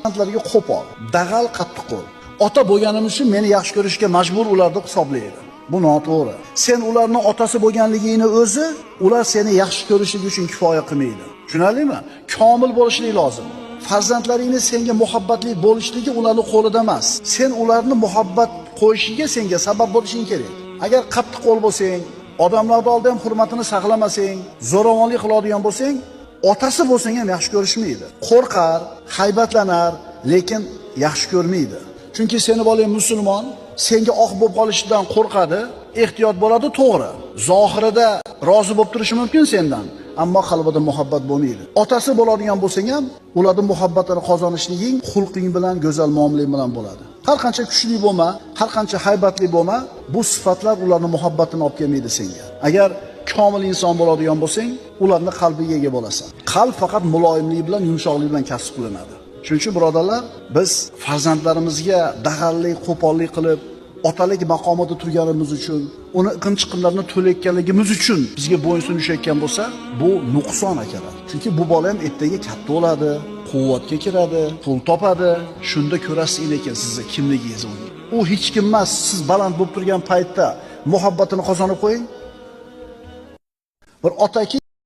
Farzandlarga qo'pol, dag'al, qattiqqo'l. Ota bo'lganim uchun meni yaxshi ko'rishga majbur ular deb hisoblaydi. Bu noto'g'ri. Sen ularning otasi bo'lganligingni o'zi ular seni yaxshi ko'rishligi uchun kifoya qilmaydi. Tushunarlimi? Komil bo'lishlik lozim. Farzandlaringni senga muhabbatli bo'lishligi ularning qo'lida emas. Sen ularni muhabbat qo'yishiga senga sabab bo'lishing kerak. Agar qattiqqo'l bo'lsang, odamlarning oldida ham hurmatini saqlamasang, zo'ravonlik qiladigan bo'lsang, otasi bo'lsang ham yaxshi ko'rishmaydi. Qo'rqar, haybatlanar, lekin yaxshi ko'rmaydi. Chunki seni bolang musulmon, senga oq bo'lib qolishidan qo'rqadi, ehtiyot bo'ladi, to'g'ri. Zohirida rozi bo'lib turishi mumkin sendan, ammo qalbida muhabbat bo'lmaydi. Otasi bo'ladigan bo'lsang ham, ularning muhabbatini qozonishliging xulqing bilan, go'zal muomalang bilan bo'ladi. Har qancha kuchli bo'lma, har qancha haybatli bo'lma, bu sifatlar ularning muhabbatini olib kelmaydi senga. Agar komil inson bo'ladigan bo'lsang, ularning qalbiga ega bo'lasan. Qalb faqat muloyimlik bilan, yumshoqlik bilan kasb qilinadi. Shuning uchun birodarlar, biz farzandlarimizga dag'allik, qo'pollik qilib, otalik maqomida turganimiz uchun, uni iqim-chiqimlarini to'layotganligimiz uchun bizga bo'ysunishayotgan bo'lsa, bu nuqson akalar. Chunki bu bola ham ertaga katta bo'ladi, quvvatga kiradi, pul topadi. Shunda ko'rasiz lekin sizni kimligingizni uni. U hech kim emas, siz baland bo'lib turgan paytda muhabbatini qozonib qo'ying. Bir otaki